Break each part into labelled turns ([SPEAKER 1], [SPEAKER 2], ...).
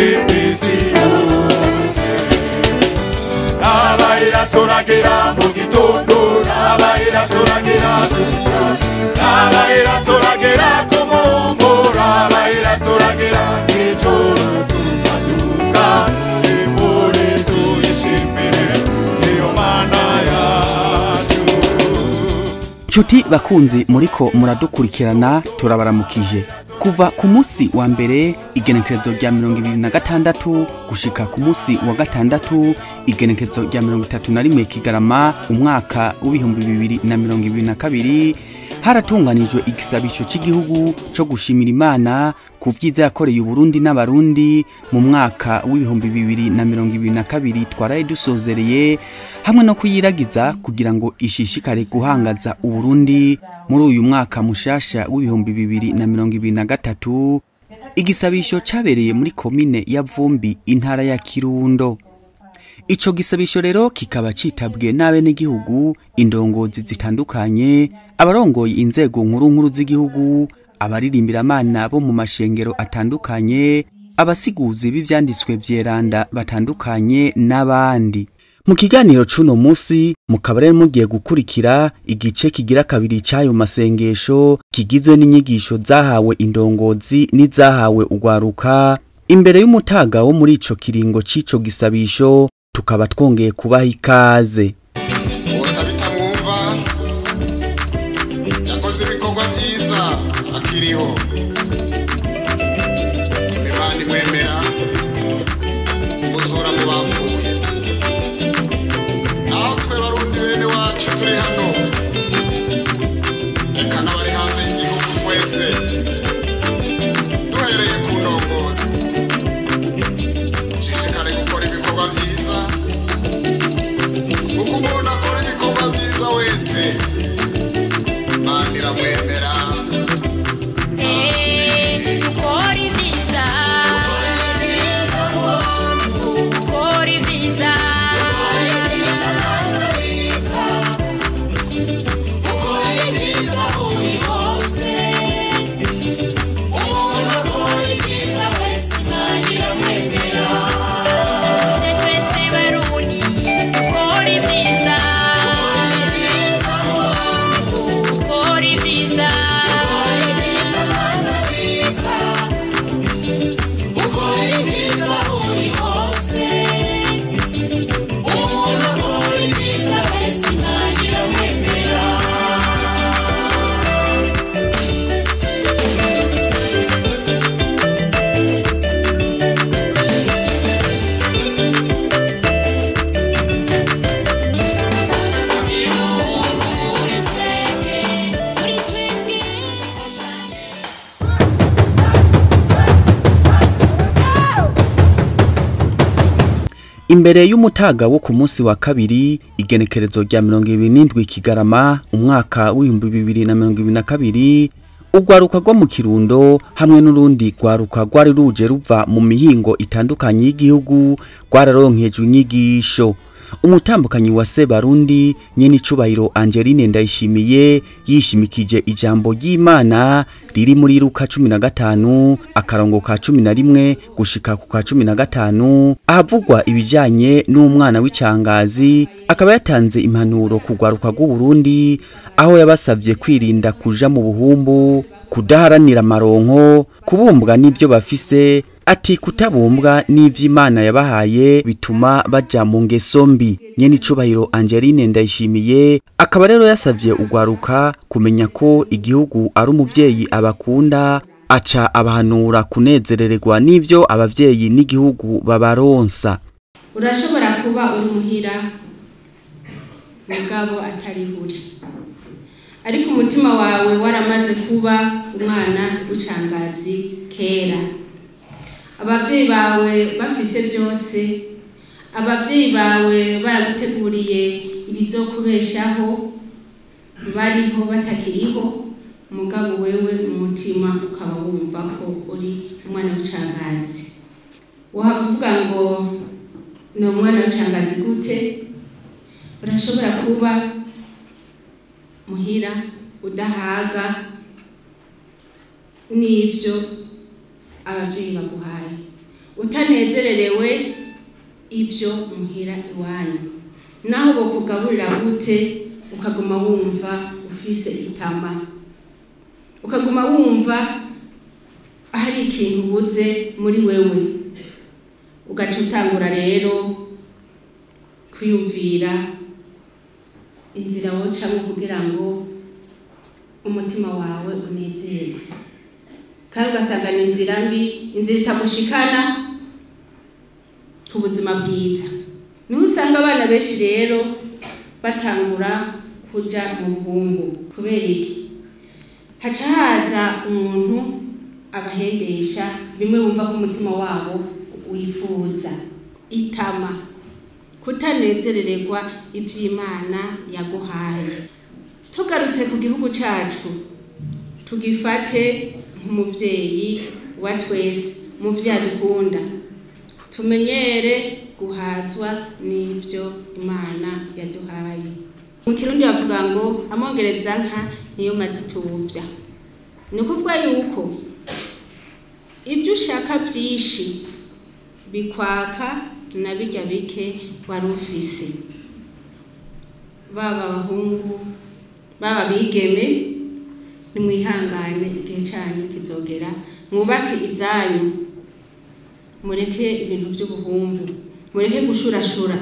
[SPEAKER 1] imisi yose. Nabayira turagira mu gitondo, nabayira turagira ku musaga, nabayira turagira ku mungu, nabayira turagira mw'ijoro tukabyuka, imuri tuyishimire niyo Mana yacu.
[SPEAKER 2] Nshuti bakunzi muriko muradukurikirana, turabaramukije. Kuva ku munsi wa mbere igenekerezo rya 26 gushika ku munsi wa gatandatu igenekerezo rya 31 Kigarama umwaka w'2022 haratunganijwe igisabisho cy'igihugu cyo gushimira Imana ku vyiza yakoreye Uburundi n'Abarundi mu mwaka w'2022 twaraye dusozereye, hamwe no kuyiragiza kugira ngo ishishikare guhangaza Uburundi muri uyu mwaka mushasha w'2023. Igisabisho cabereye muri komine ya Vumbi, intara ya Kirundo. Ico gisabisho rero kikaba citabwe n'abenegihugu, indongozi zitandukanye, abarongoye inzego nkuru nkuru z'igihugu, abaririmbira bo mu mashengero atandukanye, abasiguzi b'ivyanditswe vyeranda batandukanye n'abandi. Mu kiganiro cuno musi mukaba rero mugiye gukurikira igice kigira kabiri c'ayo masengesho kigizwe n'inyigisho zahawe indongozi n'izahawe ugwaruka imbere y'umutaga wo muri ico kiringo c'ico gisabisho. Tukaba twongeye kubaha ikaze.
[SPEAKER 3] Uwo yakoze ibikorwa byiza akiriho, tuma Imana imwemera imuzura mu bapfuye. Naho twe Barundi bene wacu turi hano, eka n'abari hanze y'igihugu twese, duhereye ku ndongozi, dushishikare gukora ibikorwa byiza, kuko umuntu akora ibikorwa byiza wese Imana iramwemera.
[SPEAKER 4] Dukora ibyiza, dukora ibyiza, twese Barundi dukora ibyiza, dukora ibyiza, muri twebwe fashange.
[SPEAKER 2] Imbere y'umutaga wo ku munsi wa kabiri igenekerezo rya 27 Kigarama umwaka w'2022 ugwaruka rwo mu Kirundo hamwe n'urundi gwaruka rwari ruje ruva mu mihingo itandukanye y'igihugu rwararonkejwe inyigisho. Umutambukanyi wa Sebarundi nyene icubahiro Angeline Ndayishimiye yishimikije ijambo ry'Imana riri muri Luka 15 akarongo ka 11 gushika ku ka 15, ahavugwa ibijanye n'umwana w'icangazi. Akaba yatanze impanuro kugwaruka rw'Uburundi, aho yabasavye kwirinda kuja mu buhumbu, kudaharanira amaronko, kubumbwa n'ivyo bafise. Ati kutabumbwa n'ivy'Imana yabahaye bituma baja mu ngeso mbi. Nyene icubahiro Angeline Ndayishimiye akaba rero yasavye ugwaruka kumenya ko igihugu ari umuvyeyi abakunda, aca abahanura kunezerererwa n'ivyo abavyeyi n'igihugu babaronsa.
[SPEAKER 5] Urashobora kuba uri muhira mugabo atari uri, ariko umutima wawe waramaze kuba umwana w'icangazi kera. Abavyeyi bawe bafise byose, abavyeyi bawe baraguteguriye ibizokubeshaho, bariho batakiriho, mugabo wewe mu mutima ukaba wumva ko uri umwana w'icangazi. Wahava uvuga ngo ni umwana w'icangazi gute? Urashobora kuba muhira udahaga n'ivyo abavyeyi baguhaye. utanezererewe ibyo muhira iwanyu, naho bokugaburira gute ukaguma wumva ufise itama, ukaguma wumva hari ikintu ubuze muri wewe, ugaca utangura rero kwiyumvira inzira wocamwo kugira ngo umutima wawe unezerwe, kandi ugasanga ni inzira mbi, inzira itagushikana ku buzima bwiza. Niho usanga abana benshi rero batangura kuja mu buhumbu. Kubera iki? Haca haza umuntu abahendesha bimwe bumva ko umutima wabo wifuza, itama, kutanezerererwa ivy'Imana yaguhaye. Tugarutse ku gihugu cacu, tugifate nk'umuvyeyi wa twese, muvyeyi adukunda, tumenyere guhazwa n'ivyo Imana yaduhaye. Mu Kirundi bavuga ngo amongereza nka niyo mazituvya. Ni ukuvuga yuko ibyo ushaka vyinshi bikwaka na birya bike wari ufise. Baba abahungu, baba bigeme, nimwihangane igihe canyu kizogera, mwubake izanyu, mureke ibintu vy'ubuhumbu, mureke gushurashura.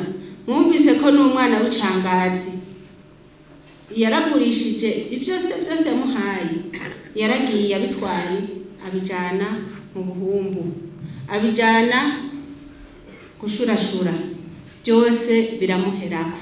[SPEAKER 5] Mwumvise ko n'umwana w'icangazi yaragurishije ivyose vyose yamuhaye, yaragiye abitwaye abijana mu buhumbu, abijana gushurashura, byose biramuherako.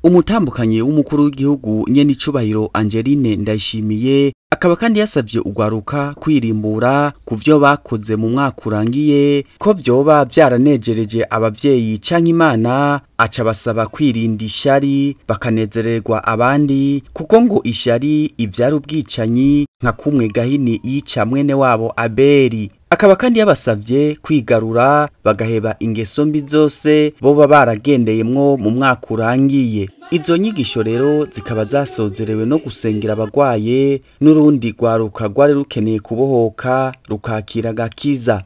[SPEAKER 2] Umutambukanyi w'umukuru w'igihugu nyene icubahiro Angeline Ndayishimiye akaba kandi yasavye ugwaruka kwirimbura ku vyo bakoze mu mwaka urangiye, ko vyoba vyaranejereje abavyeyi canke Imana, aca basaba kwirinda ishari bakanezererwa abandi, kuko ngo ishari ivyara ubwicanyi nka kumwe Gahini yica mwene wabo Abeli. Akaba kandi yabasavye kwigarura bagaheba ingeso mbi zose boba baragendeyemwo mu mwaka urangiye. Izo nyigisho rero zikaba zasozerewe no gusengera abagwaye n'urundi rwaruka rwari rukeneye kubohoka rukakira gakiza.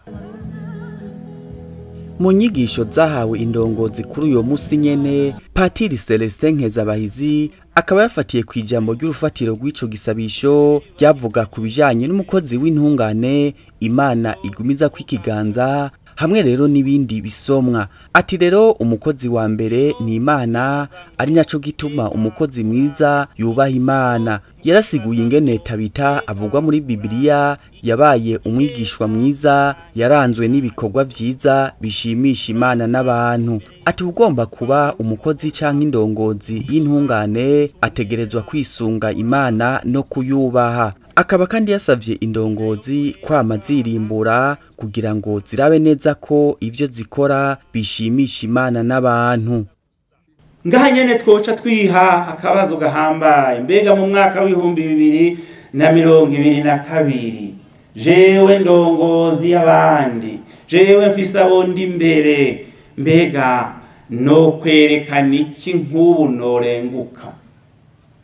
[SPEAKER 2] Mu nyigisho zahawe indongozi kuri uyo musi nyene, Patiri Celestin Nkezabahizi akaba yafatiye ku ijambo ry'urufatiro rw'ico gisabisho ryavuga ku bijanye n'umukozi w'intungane Imana igumiza kw'ikiganza, hamwe rero n'ibindi bisomwa. Ati rero umukozi wa mbere ni Imana, ari naco gituma umukozi mwiza yubaha Imana. Yarasiguye ingene Tabita avugwa muri Bibiliya yabaye umwigishwa mwiza, yaranzwe n'ibikorwa vyiza bishimisha Imana n'abantu. Ati ugomba kuba umukozi canke indongozi y'intungane ategerezwa kwisunga Imana no kuyubaha. Akaba kandi yasavye indongozi kwama zirimbura kugira ngo zirabe neza ko ivyo zikora bishimisha Imana n'abantu.
[SPEAKER 6] Ngaha nyene twoca twiha akabazo gahambaye, mbega mu mwaka w'2022 jewe ndongozi y'abandi, jewe mfise abo ndi imbere, mbega no kwerekana iki nk'ubu norenguka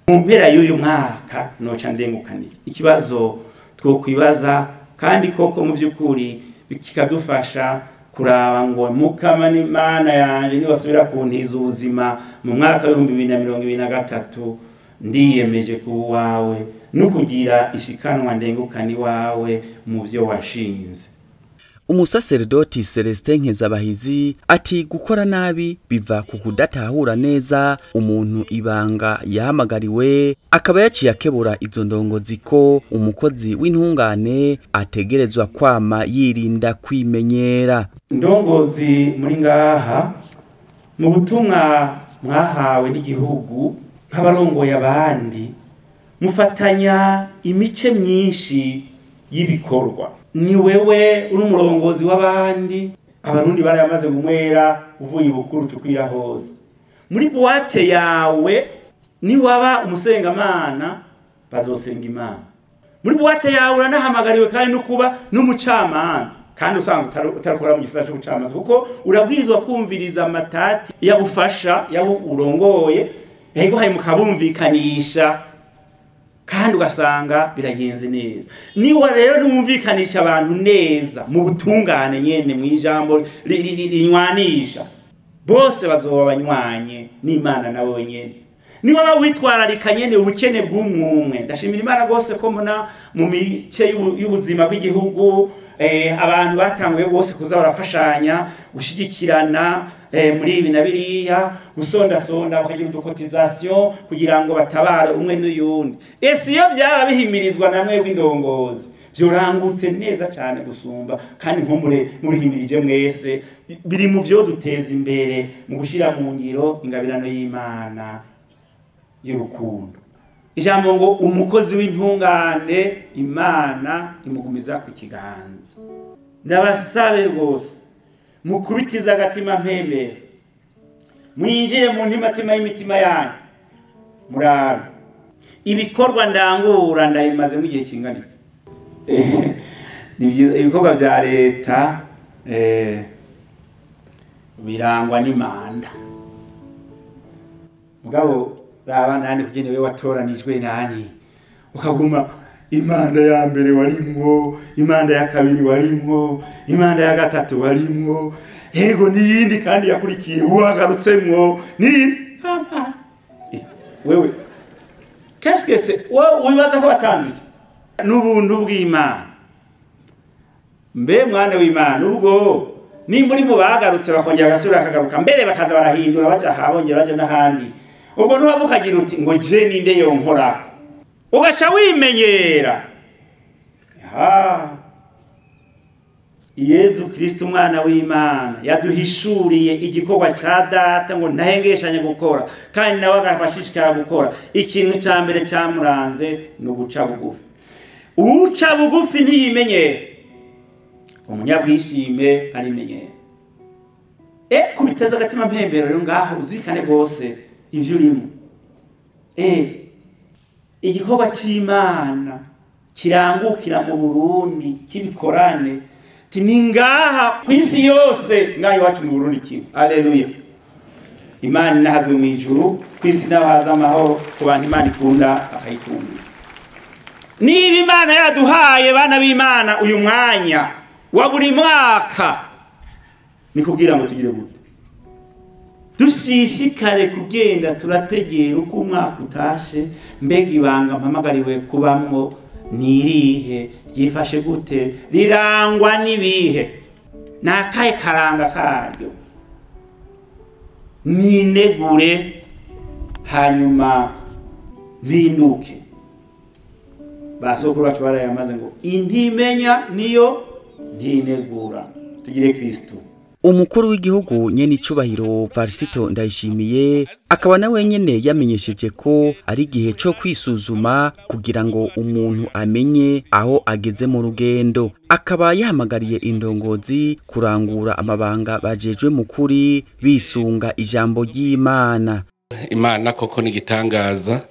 [SPEAKER 6] mu mpera y'uyu mwaka noca ndengukaniye? Ikibazo twokwibaza kandi koko mu by'ukuri kikadufasha kuraba ngo Mukama n'Imana yanje nibasubira kuntiza ubuzima mu mwaka w'2023, ndiyemeje ku wawe no kugira ishikanwa ndengukani wawe mu byo washinze.
[SPEAKER 2] Umusaseredoti Celestin Nkezabahizi ati gukora nabi biva ku kudatahura neza umuntu ibanga yahamagariwe. Akaba yaciye akebura izo ndongozi ko umukozi w'intungane ategerezwa kwama yirinda kwimenyera.
[SPEAKER 6] Ndongozi muri ngaha mu butumwa mwahawe n'igihugu nk'abarongoye abandi, mufatanya imice myinshi y'ibikorwa. Ni wewe uri umurongozi w'abandi, abarundi barayamaze gumwera uvuye ibukuru tukwira hose. Muri boîte yawe ni waba umusengamana bazosenga Imana. Muri boîte yawe uranahamagariwe kandi no kuba n'umucamanza, kandi usanzwe utarakora mu gisata cy'ubucamanza, kuko urabwirizwa kumviriza amatati yabufasha yabo urongoye, ego hayi mukabumvikanisha. Kandi ugasanga biragenze neza. Niba rero numvikanisha abantu neza mu butungane nyene mu ijambo rinywanisha, bose bazoba banywanye n'Imana nabo nyene. Niba witwararika nyene ubukene bw'umwumwe, ndashimira Imana gose ko mbona mu mice y'ubuzima bw'igihugu abantu batanguye bose kuza barafashanya, gushigikirana muri ibi na biriya, gusondasonda bakagira udukotisation kugira ngo batabare umwe n'uyundi. Ese iyo byaba bihimirizwa namwe bw'indongozi byorangutse neza cyane gusumba, kandi nkumbure mubihimirije mwese, biri mu byo duteza imbere mu gushira mu ngiro ingabirano y'Imana y'urukundo. Ijambo ngo umukozi w'intungane Imana imugumiza ku kiganza. Ndabasabe rwose mukubitiza agatima mpembero, mwinjire mu ntimatima y'imitima yanyu, murabe ibikorwa ndangura ndabimaze mu gihe kingana iki. Ni byiza ibikorwa bya leta birangwa n'imanda. Mugabo raba nani kugenewe watoranijwe nani, ukaguma imanda ya mbere warimwo, imanda ya kabiri warimwo, imanda ya gatatu warimwo, yego niyindi kandi yakurikiye uwagarutsemwo ni ampa. Wewe qu'est-ce que c'est? Wewe wibaza ko batanze iki? N'ubuntu bw'Imana. Mbe mwana w'Imana ubwo ni muri mu bagarutse bakongera gasubira akagaruka mbere bakaza barahindura baja habongera baja n'ahandi. Ubwo ntuwavukagira uti ngo je ninde yonkora, ugaca wimenyera. Ha, Yezu Kristo umwana w'Imana yaduhishuriye igikorwa ca data ngo ntahengeshanye gukora, kandi nawe agafashishikara gukora. Ikintu ca mbere cyamuranze ni uguca bugufi. Uca bugufi ntiyimenyera, umunyabwishime arimenyera. Kubiteza agatima mpembero rero ngaho uzirikane rwose ivyo urimo. Igikorwa c'Imana kirangukira mu Burundi kibikorane, ti ngaha kwisi yose, ngaha iwacu mu Burundi kimwe. Haleluya. Imana inahazwe mu ijuru, kwisi naho haza amahoro ku bantu Imana ikunda akayikundira. Niba Imana yaduhaye bana b'Imana uyu mwanya wa buri mwaka, ni kugira ngo tugire gute? Dushishikare kugenda turategera uko umwaka utashe, mbega ibanga mpamagariwe kubamwo nirihe, ryifashe gute, rirangwa n'ibihe, nakaye karanga karyo, ninegure hanyuma mpinduke. Basokuru bacu barayamaze ngo intimenya niyo ntinegura. Tugire Kristo.
[SPEAKER 2] Umukuru w'igihugu nyene icubahiro Varisito Ndayishimiye akaba nawe nyene yamenyesheje ko ari gihe cyo kwisuzuma kugira ngo umuntu amenye aho ageze mu rugendo. Akaba yahamagariye indongozi kurangura amabanga bajejwe mukuri bisunga ijambo ry'Imana.
[SPEAKER 7] Imana koko ni gitangaza,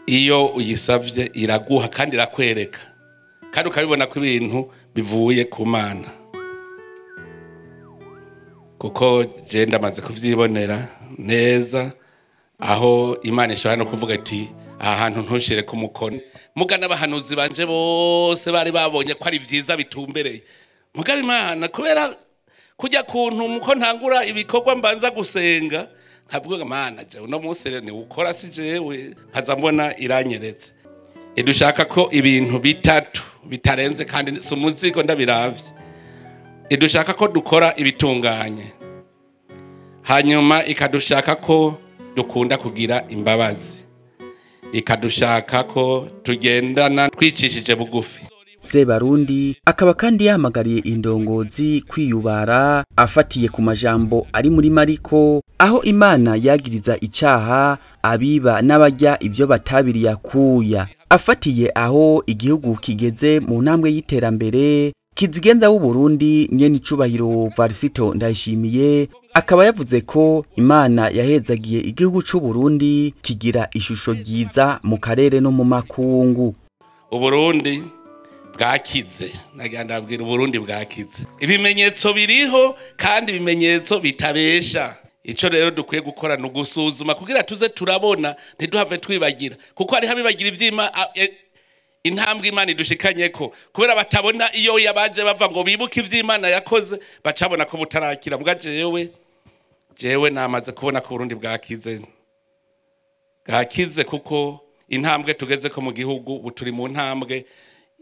[SPEAKER 7] iyo uyisavye iraguha kandi irakwereka, kandi ukabibona ko ibintu bivuye ku Mana. Kuko je ndamaze kuvyibonera neza aho Imana ishobora no kuvuga ati aha hantu ntushire ku mukono. Mugana abahanuzi banje bose bari babonye ko ari vyiza bitumbereye, mugaba Imana kubera kujya kuntu muko ntangura ibikorwa mbanza gusenga, ntabwo Imana je uno munsi ni ukora si jewe, nkaza mbona iranyeretse. Idushaka ko ibintu bitatu bitarenze kandi si umuzigo ndabiravye. Idushaka ko dukora ibitunganye, hanyuma ikadushaka ko dukunda kugira imbabazi, ikadushaka ko tugendana twicishije bugufi.
[SPEAKER 2] Sebarundi akaba kandi yahamagariye indongozi kwiyubara afatiye ku majambo ari muri Mariko, aho Imana yagiriza icaha abiba n'abajya ibyo batabiriye akuya. Afatiye aho igihugu kigeze mu ntambwe y'iterambere, Kizigenza w'u Burundi nyene icubahiro Varisito Ndayishimiye akaba yavuze ko Imana yahezagiye igihugu c'u Burundi kigira ishusho ryiza mu karere no mu makungu.
[SPEAKER 7] Uburundi bwakize, nagira ndabwira Uburundi bwakize. Ibimenyetso biriho kandi ibimenyetso bitabesha. Ico rero dukwiye gukora ni ugusuzuma kugira tuze turabona, ntiduhave twibagira, kuko hariho abibagira ivyima intambwe Imana idushikanyeko, kubera batabona iyo yabaje bava ngo bibuke ivy'Imana yakoze, bacabona ko butarakira. Mbwa jewe namaze kubona ko Burundi bwakize, bwakize, kuko intambwe tugeze ko mu gihugu buturi mu ntambwe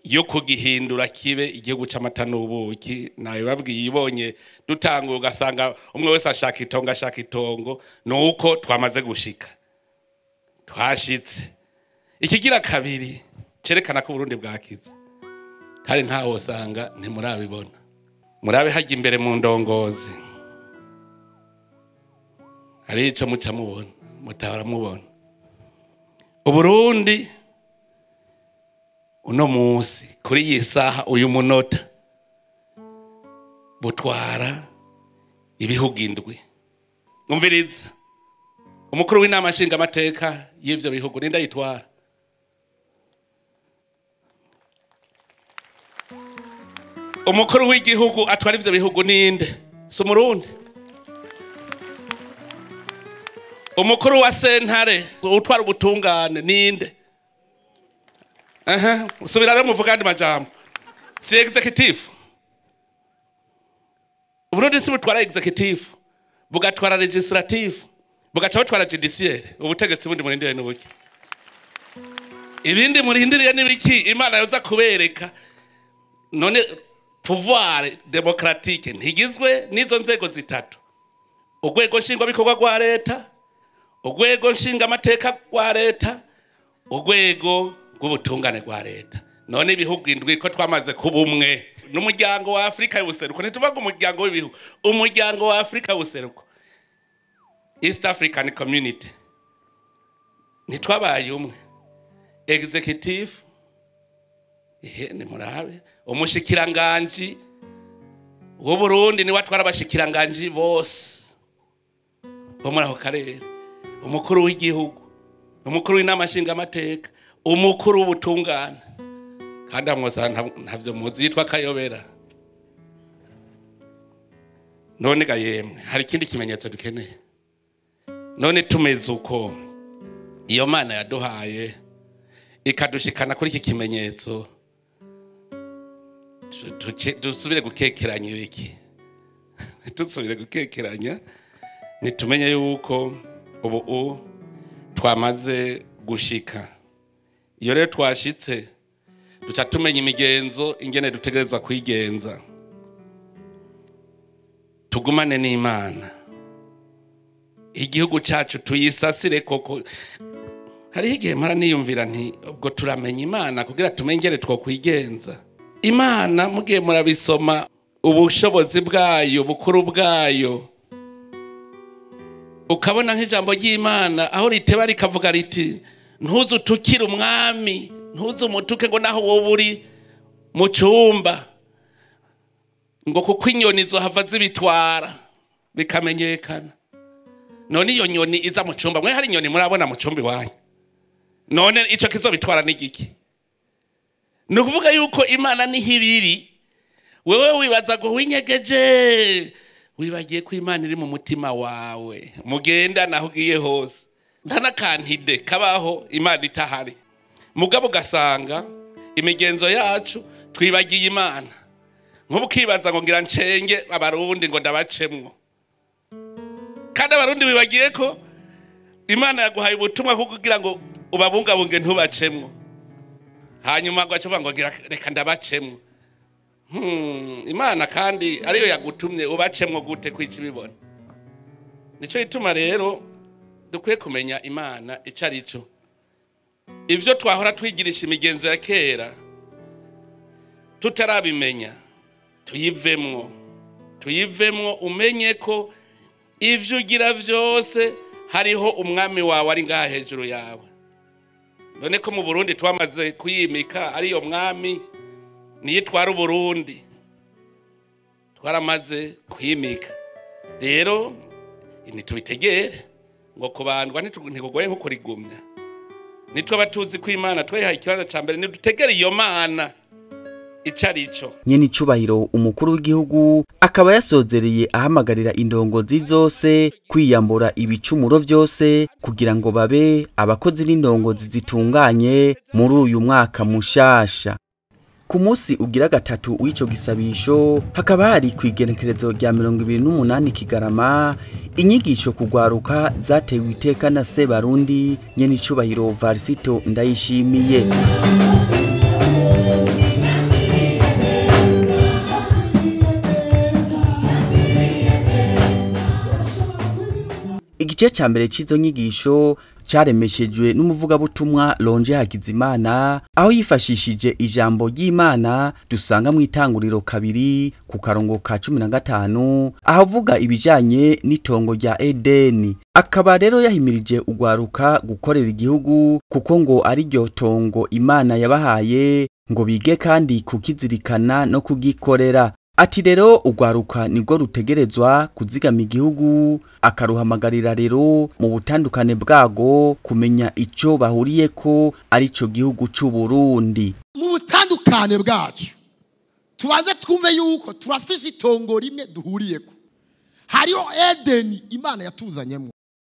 [SPEAKER 7] yo kugihindura kibe igihugu c'amata n'ubuki. Nabibabwiye, ibonye dutanguye ugasanga umwe wese ashaka itongo, ashaka itongo, nuko twamaze gushika, twashitse. Ikigira kabiri cerekana ko Burundi bwakize, kandi ntawo usanga ntimurabibona, murabe hajya imbere mu ndongozi hari ico muca mubona, mutahora mubona. Uburundi uno munsi kuri iyi saha uyu munota butwara ibihugu 7. Umviriza, umukuru w'inama nshingamateka y'ivyo bihugu ninde ayitwara? Umukuru w'igihugu atwara ivyo bihugu ninde? Si umurundi? Umukuru wa sentare utwara ubutungane ninde? Aha, usubira rero muvuga andi majambo. Si executive. Uburundi si butwara executive, bugatwara legislative, bugaca butwara judiciaire. Ubutegetsi bundi murindiriye n'ubuki? Ibindi murindiriye n'ibiki? Imana yoza kubereka. None pouvoir démocratique ntigizwe n'izo nzego zitatu: urwego nshingwabikorwa rwa leta, urwego nshingamateka rwa leta, urwego rw'ubutungane rwa leta. None ibihugu 7 ko twamaze kuba umwe n'umuryango wa Afrika y'ubuseruko, ntituvuga umuryango w'ibihugu, umuryango wa Afrika y'ubuseruko, East African Community, ntitwabaye umwe. Executive, ehe nimurabe, umushikiranganji w'u Burundi niwe atwara abashikiranganji bose bo muri ako karere, umukuru w'igihugu, umukuru w'inama nshingamateka, umukuru w'ubutungane, kandi amwosa ntavyo muzi, yitwa Kayobera. None ga yemwe, hari ikindi kimenyetso dukeneye? None tumeze uko iyo Mana yaduhaye ikadushikana kuri iki kimenyetso, dusubire gukekeranya ibiki? Dusubire gukekeranya? Nitumenye yuko ubu twamaze gushika. Iyo rero twashitse duca tumenya imigenzo ingene dutegerezwa kwigenza, tugumane n'Imana, igihugu cacu tuyisasire koko. Hariho igihe mpora niyumvira nti ubwo turamenya Imana kugira tumenye ingene twokwigenza. Imana mugiye murabisoma, ubushobozi bwayo, bukuru bwayo, ukabona nk'ijambo ry'Imana aho riteba rikavuga riti ntuzutukire umwami, ntuzumutuke ngo naho wowe uri mu cumba, ngo kuko inyoni zohava zibitwara bikamenyekana. None iyo nyoni iza mu cumba, mwe hari inyoni murabona mu cumba iwanyu? None ico kizobitwara ni giki? Ni ukuvuga yuko Imana niho ibiri, wewe wibaza ngo winyegeje, wibagiye ko Imana iri mu mutima wawe, mugenda naho ugiye hose, nta n'akantide kabaho Imana itahari. Mugabo ugasanga imigenzo yacu twibagiye Imana. Nk'ubu ukibaza ngo ngira ncenge abarundi ngo ndabacemwo, kandi abarundi wibagiye ko Imana yaguhaye ubutumwa bwo kugira ngo ubabungabunge ntubacemwo, hanyuma ngo acuvuga ngo ngira reka ndabacemwo. Imana kandi ariyo yagutumye ubacemwo gute kwica ibibona? Nico gituma rero dukwiye kumenya Imana ico ari cyo. Ivyo twahora twigirisha imigenzo ya kera tutarabimenya, tuyivemwo, tuyivemwo, umenye ko ivyo ugira vyose hariho umwami wawe ari ngaha hejuru yawe. None ko mu Burundi twamaze kuyimika ariyo mwami niyitwara Uburundi, twaramaze kuyimika. Rero ntitubitegere ngo kubandwa ntikugoye nko kurigumya. Nitwe abatuzi ko Imana twayihaye ikibanza ca mbere, nidutegere iyo Mana icarico.
[SPEAKER 2] Nyene icubahiro umukuru w'igihugu akaba yasozereye ahamagarira indongozi zose kwiyambura ibicumuro vyose kugira ngo babe abakozi n'indongozi zitunganye muri uyu mwaka mushasha. Ku munsi ugira gatatu w'ico gisabisho hakaba hari kwigenekerezo rya 28 Kigarama inyigisho kugwaruka zatewe iteka na Sebarundi nyene icubahiro Varisito Ndayishimiye. Igice ca mbere c'izo nyigisho caremeshejwe n'umuvugabutumwa Lonje Hakizimana, aho yifashishije ijambo ry'Imana dusanga mu itanguriro 2 ku karongo ka 15, aho avuga ibijanye n'itongo rya Edeni. Akaba rero yahimirije ugwaruka gukorera igihugu kuko ngo ari ryo tongo Imana yabahaye ngo bige kandi kukizirikana no kugikorera. Ati rero ugwaruka nibwo rutegerezwa kuzigama igihugu, akaruhamagarira rero mu butandukane bwago kumenya ico bahuriyeko ari cyo gihugu c'u Burundi.
[SPEAKER 3] Mu butandukane bwacu tubanze twumve yuko turafise itongo rimwe duhuriyeko, hariho Edeni Imana yatuzanyemo.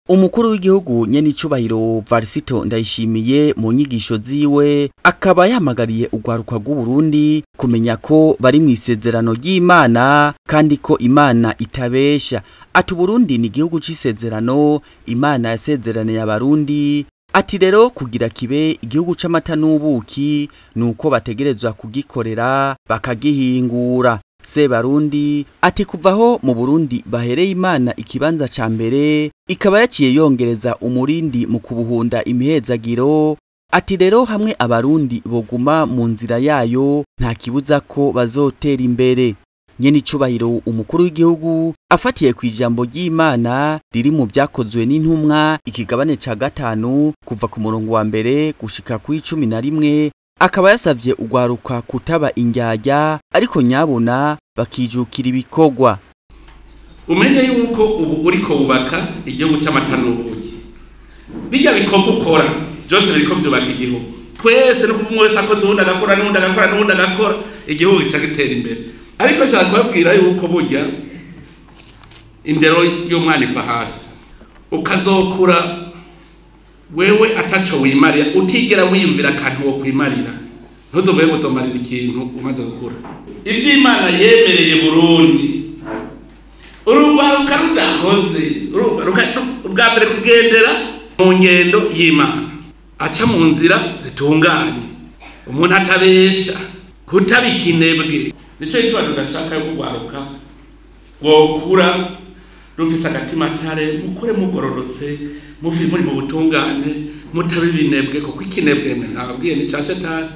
[SPEAKER 2] Umukuru w'igihugu nyene icubahiro Varisito Ndayishimiye mu nyigisho ziwe akaba yahamagariye ugwaruka rw'u Burundi kumenya ko bari mu isezerano ry'Imana kandi ko Imana itabesha. Ati Burundi ni igihugu c'isezerano Imana yasezeraniye abarundi. Ati rero kugira kibe igihugu c'amata n'ubuki nuko bategerezwa kugikorera bakagihingura. Sebarundi ati kuvaho mu Burundi bahereye Imana ikibanza ca mbere, ikaba yaciye yongereza umurindi mu kubuhunda imihezagiro. Ati rero hamwe abarundi boguma mu nzira yayo nta kibuza ko bazotera imbere. Nyene icubahiro umukuru w'igihugu afatiye ku ijambo ry'Imana riri mu vyakozwe n'intumwa ikigabane ca 5 kuva ku murongo wa mbere gushika ku 11, akaba yasavye ugwaruka kutaba indyarya ariko nyabona bakijukira ibikorwa.
[SPEAKER 7] Umenye yuko ubu uriko wubaka igihugu c'amata n'ubuki, bijya bikorwa ukora byose biriko vyubaka igihugu. Twese no kuva wese akoze uwundi agakora n'uwundi agakora n'uwundi agakora, igihugu gica gitera imbere. Ariko nshaka kubabwira yuko burya indero y'umwana iva hasi, ukazokura wewe ataco wimarira, utigera wiyumvira akantu wo kwimarira, ntuzovuye ngo uzomarira ikintu umaze gukura. Ivyo Imana yemereye Burundi, urugwaruka rudakoze, ubwa mbere kugendera mu ngendo y'Imana, aca mu nzira zitunganye, umuntu atabesha, kutaba ikinebwe. Nico gituma tudashaka yo kugwaruka rwokura rufise agatima atare, mukure mugororotse, mufi muri mu butungane, mutabe ibinebwe, kuko ikinebwe nababwiye ni ca shetani.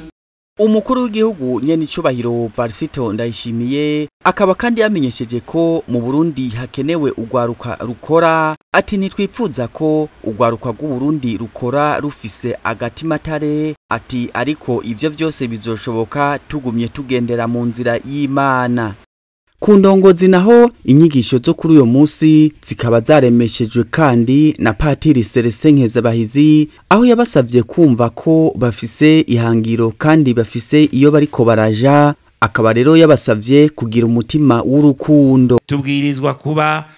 [SPEAKER 2] Umukuru w'igihugu nyene icubahiro Varisito Ndayishimiye akaba kandi yamenyesheje ko mu Burundi hakenewe ugwaruka rukora. Ati ntitwipfuza ko ugwaruka rw'u Burundi rukora rufise agatimatare, ati ariko ivyo vyose bizoshoboka tugumye tugendera mu nzira y'Imana. Ku ndongozi naho inyigisho zo kuri uyo munsi zikaba zaremeshejwe kandi na Patiri Celestin Nkezabahizi, aho yabasavye kumva ko bafise ihangiro kandi bafise iyo bariko baraja. Akaba rero yabasavye kugira umutima w'urukundo.
[SPEAKER 6] Tubwirizwa kuba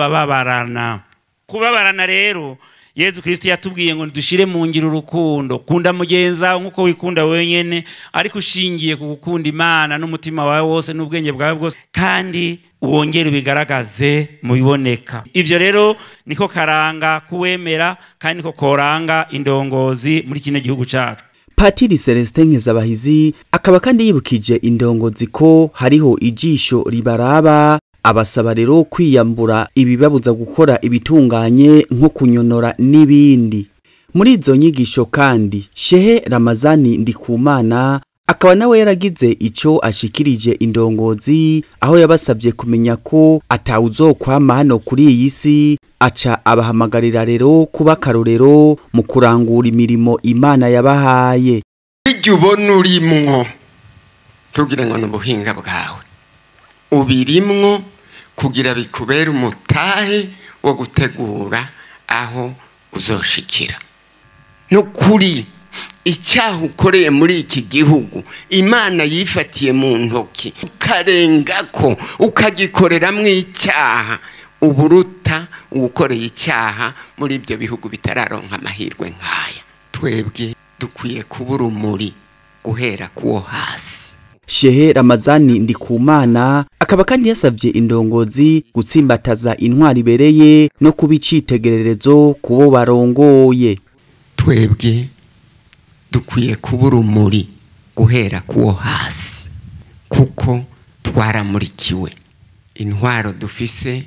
[SPEAKER 6] abababarana. Kubabarana rero Yezu Kristo yatubwiye ngo dushire mu ngiro urukundo, kunda mugenza nkuko wikunda wenyene, ariko ushingiye ku gukunda Imana n'umutima wawe wose n'ubwenge bwawe bwose, kandi wongere ubigaragaze mu biboneka. Ivyo rero niko karanga kuwemera kandi niko koranga indongozi muri kino gihugu cacu.
[SPEAKER 2] Patiri Celestin Nkezabahizi akaba kandi yibukije indongozi ko hariho ijisho ribaraba, abasaba rero kwiyambura ibibabuza gukora ibitunganye nko kunyonora n'ibindi. Muri izo nyigisho kandi Shehe Ramazani Ndikumana akaba nawe yaragize ico ashikirije indongozi, aho yabasabye kumenya ko atawuzokwama hano kuri iyi si, aca abahamagarira rero kuba karorero mu kurangura imirimo Imana yabahaye.
[SPEAKER 8] Ijya ubona urimwo tugira ngo n'ubuhinga bwawe ubirimwo kugira bikubere umutahe wo gutegura aho uzoshikira. Nukuri Icyaha ukoreye muri iki gihugu Imana yifatiye mu ntoki, ukarengako ukagikoreramwo icyaha, uburuta ukoreye icyaha muri ibyo bihugu bitararonka amahirwe nk'aya. Twebwe dukwiye kuba urumuri guhera kuwo hasi.
[SPEAKER 2] Shehe Ramazani Ndikumana akaba kandi yasavye indongozi gutsimbataza intwari ibereye no kuba icitegererezo kubo barongoye.
[SPEAKER 8] Twebwe dukwiye kuba urumuri guhera kuwo hasi, kuko twaramurikiwe. Intwaro dufise,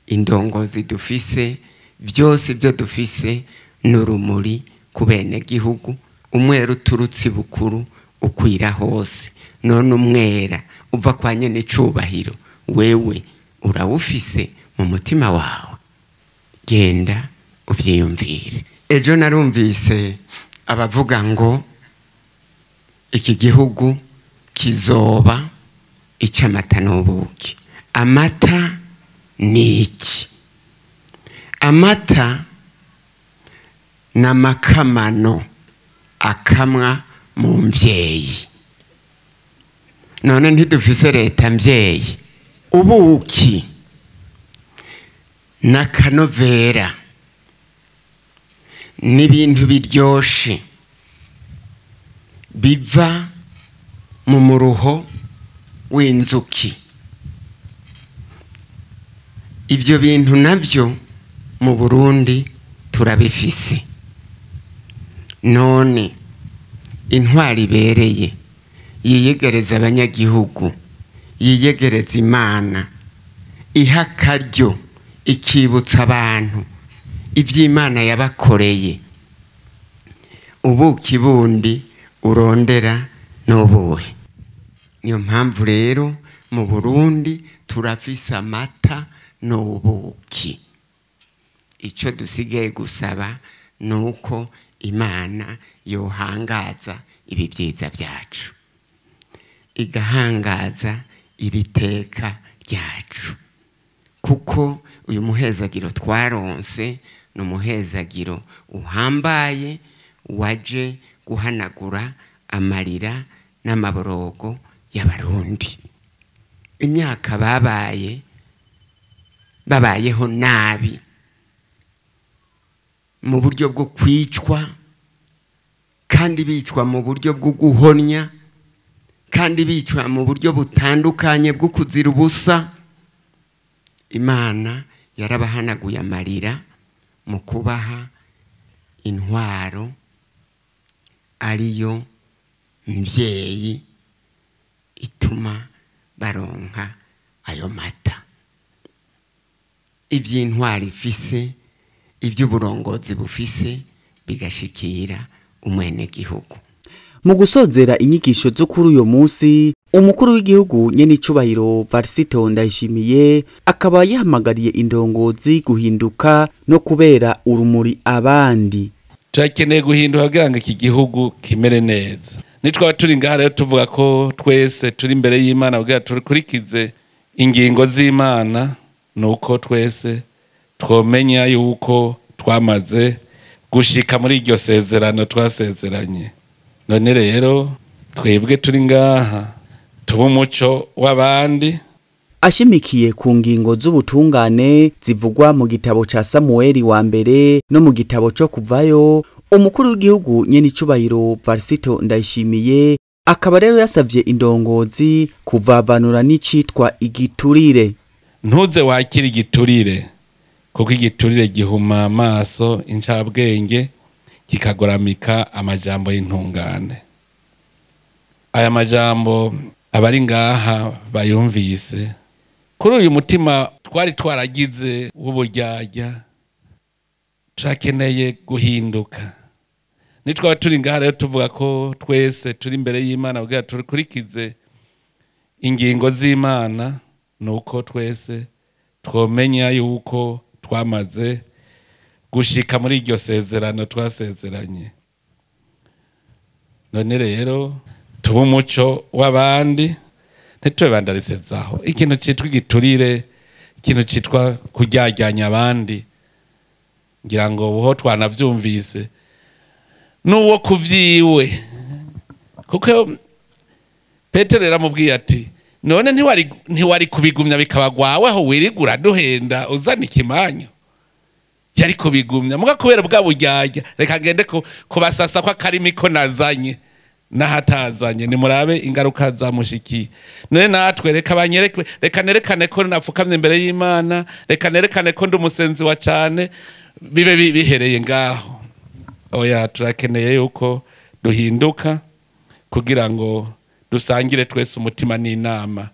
[SPEAKER 8] indongozi dufise, byose byo dufise n'urumuri ku bene gihugu. Umwera uturutse bukuru ukwira hose, none umwera uva kwa nyene icubahiro wewe urawufise mu mutima wawe. Genda uvyiyumvire. Ejo narumvise abavuga ngo iki gihugu kizoba ic'amata n'ubuki. Amata ni iki? Amata n'amakamano akamwa mu mvyeyi. None ntidufise leta mvyeyi. Ubuki n'akanovera n'ibintu biryoshe biva mu muruho w'inzuki. Ibyo bintu nabyo mu Burundi turabifise. None intwari ibereye yiyegereza abanyagihugu, yiyegereza Imana, iha akaryo ikibutsa abantu iby'Imana yabakoreye. Ubuki bundi urondera n'ubuhe? Niyo mpamvu rero mu Burundi turafise amata n'ubuki. Icyo dusigaye gusaba nuko Imana yohangaza ibi byiza byacu, igahangaza iri teka ryacu, kuko uyu muhezagiro twaronse ni umuhezagiro uhambaye waje guhanagura amarira n'amaborogo y'Abarundi. Imyaka babayeho nabi mu buryo bwo kwicwa, kandi bicwa mu buryo bwo guhonya, kandi bicwa mu buryo butandukanye bwo kuzira ubusa. Imana yarabahanaguye amarira mu kubaha intwaro ariyo mvyeyi ituma baronka ayo mata. Iby'intwari ifise, iby'uburongozi bufise bigashikira umwene gihugu.
[SPEAKER 2] Mu gusozera inyigisho zo kuri uyo munsi, umukuru w'igihugu nyene icubahiro Varisito Ndayishimiye akaba yahamagariye indongozi guhinduka no kubera urumuri abandi.
[SPEAKER 7] Turakeneye guhinduka kugira ngo iki gihugu kimere neza. Nitwaba turi ngaha rero tuvuga ko twese turi imbere y'Imana kugira turikurikize ingingo z'Imana, nuko twese twomenya yuko twamaze gushika muri iryo sezerano twasezeranye. None rero twebwe turi ngaha tuba umuco w'abandi.
[SPEAKER 2] Ashimikiye ku ngingo z'ubutungane zivugwa mu gitabo ca Samueli wa mbere no mu gitabo co kuvayo, umukuru w'igihugu nyene icubahiro Varisito Ndayishimiye akaba rero yasavye indongozi kuvavanura n'icitwa igiturire.
[SPEAKER 7] Ntuze wakira igiturire, kuko igiturire gihuma amaso incabwenge, kikagoramika amajambo y'intungane. Aya majambo abari ngaha bayumvise. Kuri uyu mutima twari twaragize w'uburyarya, turakeneye guhinduka. Nitwaba turi ngaha rero tuvuga ko twese turi imbere y'Imana kugira turikurikize ingingo z'Imana, nuko twese twomenya yuko twamaze gushika muri iryo sezerano twasezeranye. None rero tuba umuco w'abandi, ntitubandarisezaho ikintu citwa igiturire, ikintu citwa kuryaryanya abandi. Ngira ngo buho twanavyumvise N'uwo kuvyiwe, kuko Petero yaramubwiye ati none ntiwari kubigumya bikabagwawe aho wirigura duhenda uzana ikimanyu. Yari kubigumya muga kubera bwa buryarya, reka ngende kubasasa kwa karimi ko nazanye nahatazanye, nimurabe ingaruka zamushikiye. None natwe reka banyereke, reka nerekane ko napfukamye imbere y'Imana, reka nerekane ko ndi umusenzi wa cane, bibe bihereye ngaho. Oya, turakeneye yuko duhinduka kugira ngo dusangire twese umutima n'inama.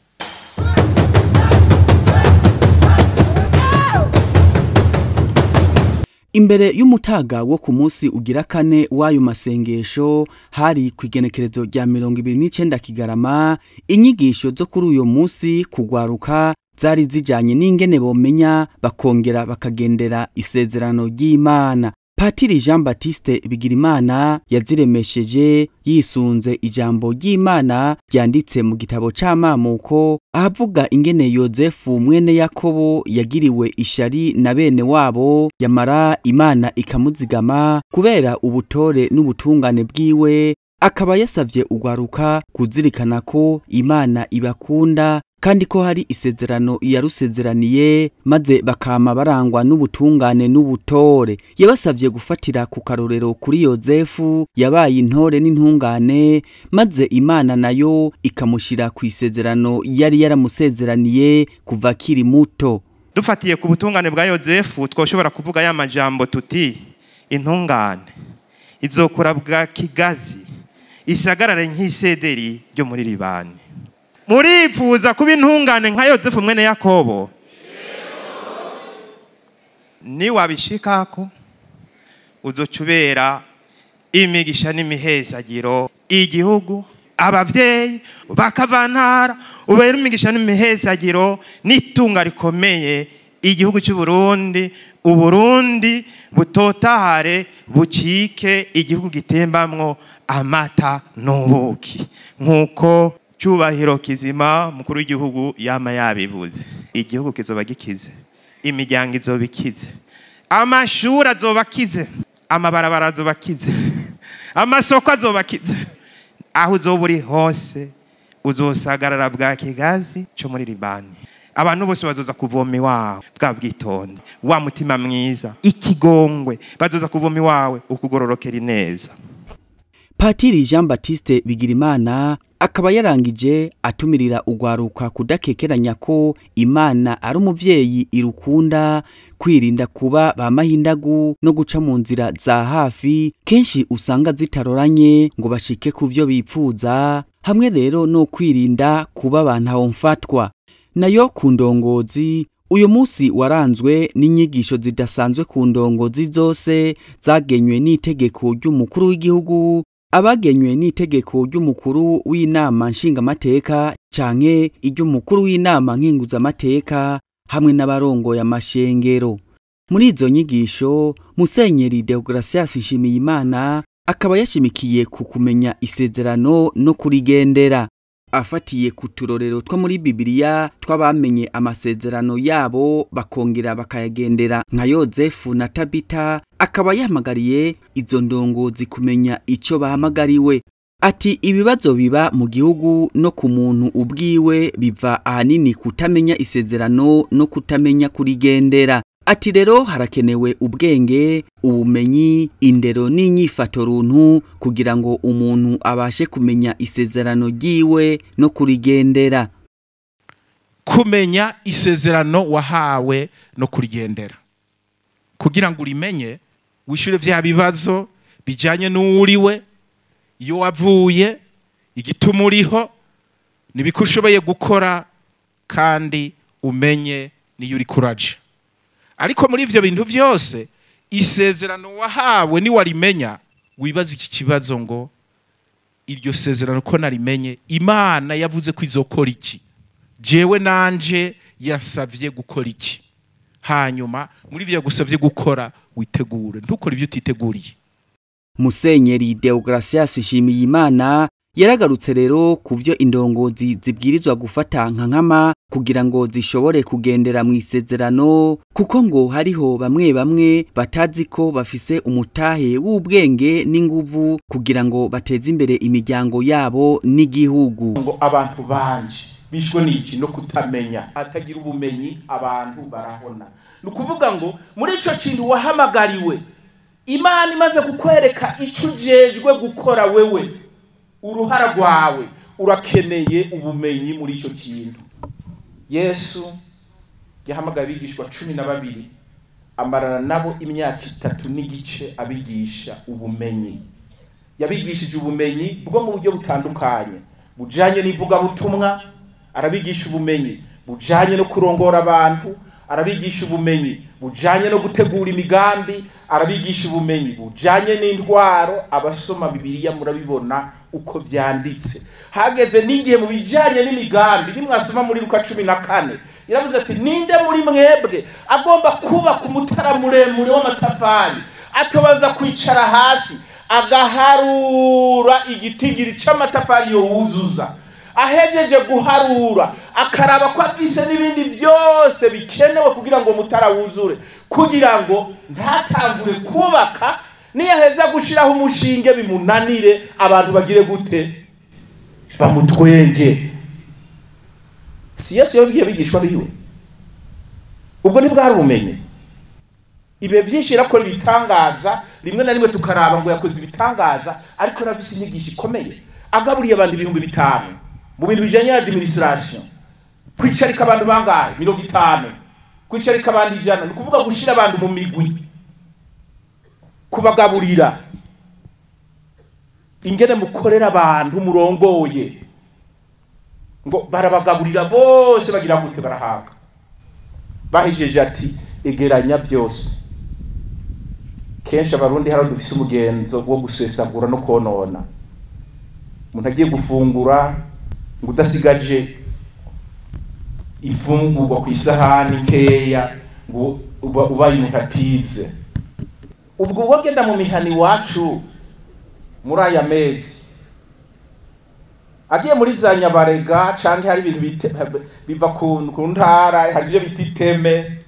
[SPEAKER 2] Imbere y'umutaga wo ku munsi ugira kane w'ayo masengesho hari kwigenekerezo rya 29 Kigarama, inyigisho zo kuri uyo munsi kugwaruka zari zijanye n'ingene bomenya bakongera bakagendera isezerano ry'Imana. Patiri Jean Baptiste Bigirimana yaziremesheje yisunze ijambo ry'Imana ryanditse mu gitabo c'Amamuko, ahavuga ingene Yozefu mwene Yakobo yagiriwe ishari na bene wabo, yamara Imana ikamuzigama kubera ubutore n'ubutungane bwiwe. Akaba yasavye ugwaruka kuzirikana ko Imana ibakunda kandi ko hari isezerano yarusezeraniye, maze bakama barangwa n'ubutungane n'ubutore. Yabasavye gufatira ku karorero kuri Yozefu yabaye intore n'intungane, maze Imana nayo ikamushira ku isezerano yari yaramusezeraniye kuva akiri muto.
[SPEAKER 9] Dufatiye ku butungane bwa Yozefu twoshobora kuvuga ya majambo tuti intungane izokura bwa kigazi isagarare nk'isederi ryo muri Libani. Muripfuza kuba intungane nka Yozefu mwene Yakobo? Ni wabishikako uzocubera imigisha n'imihezagiro igihugu, abavyeyi bakavantara, ubera imigisha n'imihezagiro n'itunga rikomeye igihugu cy'u Burundi. Uburundi butotahare bucike igihugu gitembamwo amata n'ubuki, nkuko cyubahiro kizima mukuru w'igihugu yama yabivuze. Igihugu kizoba gikize, imiryango izoba ikize, amashuri azoba akize, amabarabara azoba akize, amasoko azoba akize. Aho uzoba uri hose uzosagarara bwa kigazi cyo muri Libani. Abantu bose bazoza kuvoma iwawe bwa bwitonzi, wa mutima mwiza, ikigongwe, bazoza kuvoma iwawe ukugororokera ineza.
[SPEAKER 2] Patiri Jean Baptiste Bigirimana akaba yarangije atumirira ugwaruka kudakekeranya ko Imana ari umuvyeyi irukunda, kwirinda kuba ba mahindagu no guca mu nzira za hafi kenshi usanga zitaroranye ngo bashike kuvyo bipfuza, hamwe rero no kwirinda kuba bantahomfatwa. Nayo ku ndongozi, uyu munsi waranzwe n'inyigisho zidasanzwe ku ndongozi zose zagenywe n'itegeko ry'umukuru w'igihugu, abagenywe n'itegeko ry'umukuru w'inama nshingamateka canke iry'umukuru w'inama nkenguzamateka hamwe n'abarongoye amashengero. Muri izo nyigisho Musenyeri Deogratias Nshimiyimana akaba yashimikiye ku kumenya isezerano no kurigendera, afatiye ku turorero two muri Bibiliya twabamenye amasezerano yabo bakongera bakayagendera nka Yozefu na Tabita. Akaba yahamagariye izo ndongozi kumenya ico bahamagariwe. Ati ibibazo biba mu gihugu no ku muntu ubwiwe biva ahanini kutamenya isezerano no kutamenya kurigendera. Ati rero harakenewe ubwenge, ubumenyi, indero n'inyifato runtu kugira ngo umuntu abashe kumenya isezerano ryiwe no kurigendera.
[SPEAKER 10] Kumenya isezerano wahawe no kurigendera, kugira ngo urimenye wishure vya bibazo bijanye n'uwuriwe, iyo wavuye, igituma uriho, nibikushoboye gukora, kandi umenye niyo uri kuraje. Ariko muri ivyo bintu vyose isezerano wahawe ni warimenya, wibaza iki kibazo ngo iryo sezerano ko narimenye, Imana yavuze ko izokora iki, jewe nanje yasavye gukora iki? Hanyuma muri ivyo yagusavye gukora witegure, ntukore ivyo utiteguriye.
[SPEAKER 2] Musenyeri Deogratias Nshimiyimana Yaragarutse rero kuvyo indongozi zibwirizwa gufata nka nkama kugira ngo zishobore kugendera mu isezerano, kuko ngo hariho bamwe bamwe batazi ko bafise umutahe w'ubwenge n'inguvu kugira ngo bateze imbere imiryango yabo n'igihugu.
[SPEAKER 10] Ngo abantu banje bishwe n'iki no kutamenya, atagira ubumenyi abantu barahona. Ni ukuvuga ngo muri ico kintu wahamagariwe, Imana imaze kukwereka ico ujejwe gukora wewe, uruhara rwawe, urakeneye ubumenyi muri ico kintu. Yesu yahamagaye abigishwa 12 amarana nabo imyaka 3 n'igice abigisha ubumenyi. Yabigishije ubumenyi bwo mu buryo butandukanye, bujanye n'ivugabutumwa, arabigisha ubumenyi bujanye no kurongora abantu, arabigisha ubumenyi bujanye no gutegura imigambi, arabigisha ubumenyi bujanye n'indwaro. Abasoma Bibiliya murabibona uko vyanditse. Hageze n'igihe mu bijanye n'imigambi, nimwasoma muri Luka 14 iravuze ati ninde muri mwebwe agomba kubaka umutara muremure w'amatafari atabanza kwicara hasi agaharura igitigiri c'amatafari yo wuzuza, ahejeje guharura akaraba ko afise n'ibindi byose bikenewe kugira ngo mutara wuzure, kugira ngo ntatangure kubaka niyaheza gushiraho umushinge bimunanire, abantu bagire gute? Bamutwenge. Si Yesu yabwiye abigishwa biwe? Ubwo ntibwari ubumenyi. Ibe byinshi irakora ibitangaza, rimwe na rimwe tukaraba ngo yakoze ibitangaza, ariko yarafise inyigisho ikomeye. Agaburiye abantu 5000 mu bintu bijanye na administration, kwicarika abantu bangahe? 50, kwicarika abantu 100, ni kuvuga gushira abantu mu migwi, kubagaburira, ingene mukorera abantu murongoye, ngo barabagaburira bose bagira gute? Barahaga. Bahejeje ati egeranya byose. Kenshi abarundi hari dufise umugenzo wo gusesagura no konona. Umuntu agiye gufungura ngo udasigaje imfungurwa ku isahani nkeya ngo ubaye umuntu atize. Ubwo wagenda mu mihani wacu muri aya mezi, agiye muri za Nyabarega canke hari ibintu biva ku ntara, hari ibyo bita iteme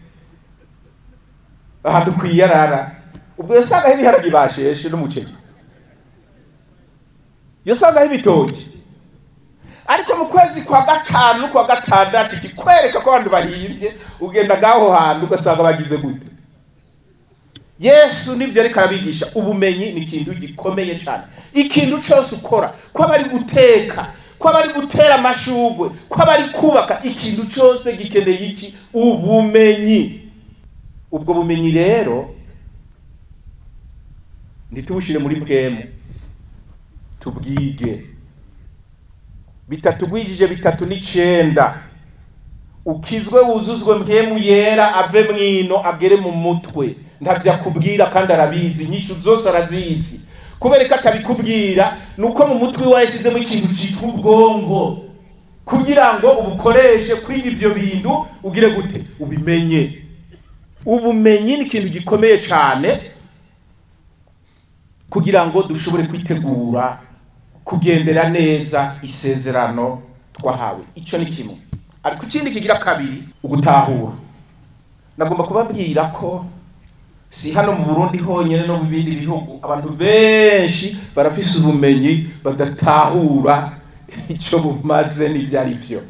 [SPEAKER 10] ahantu kwiyarara, ubwo yasangaho ibiharage basheshe n'umuceri, yasangaho ibitoki. Ariko mu kwezi kwa 5 kwa 6 kikwereka ko abantu bahimvye, ugenda gaho hantu ugasanga bagize gute. Yesu nivyo ariko arabigisha. Ubumenyi ni ikintu gikomeye cyane. Ikintu cyose ukora, ko bari guteka, ko bari gutera amashugwe, ko bari kubaka, ikintu cyose gikeneye iki? Ubumenyi. Ubwo bumenyi rero ntitubushire muri mpwemu, tubwige. 3 gwijije 3 n'9, ukizwe wuzuzwe mpwemu yera ave mwino agere mu mutwe. Ntavya kubwira kandi arabizi, inyishu zose arazizi. Kubereka atabikubwira nuko mu mutwe wayashizemo ikintu citwa ubwongo, kugira ngo ubukoreshe kwiga ivyo bintu ugire gute? Ubimenye. Ubumenyi ni ikintu gikomeye cyane kugira ngo dushobore kwitegura kugendera neza isezerano twahawe. Ico ni kimwe. Ariko ikindi kigira kabiri, ugutahura. Nagomba kubabwira ko si hano mu Burundi honyene no mu bindi bihugu abantu benshi barafise ubumenyi badatahura ico bumaze n'ivyari vyo.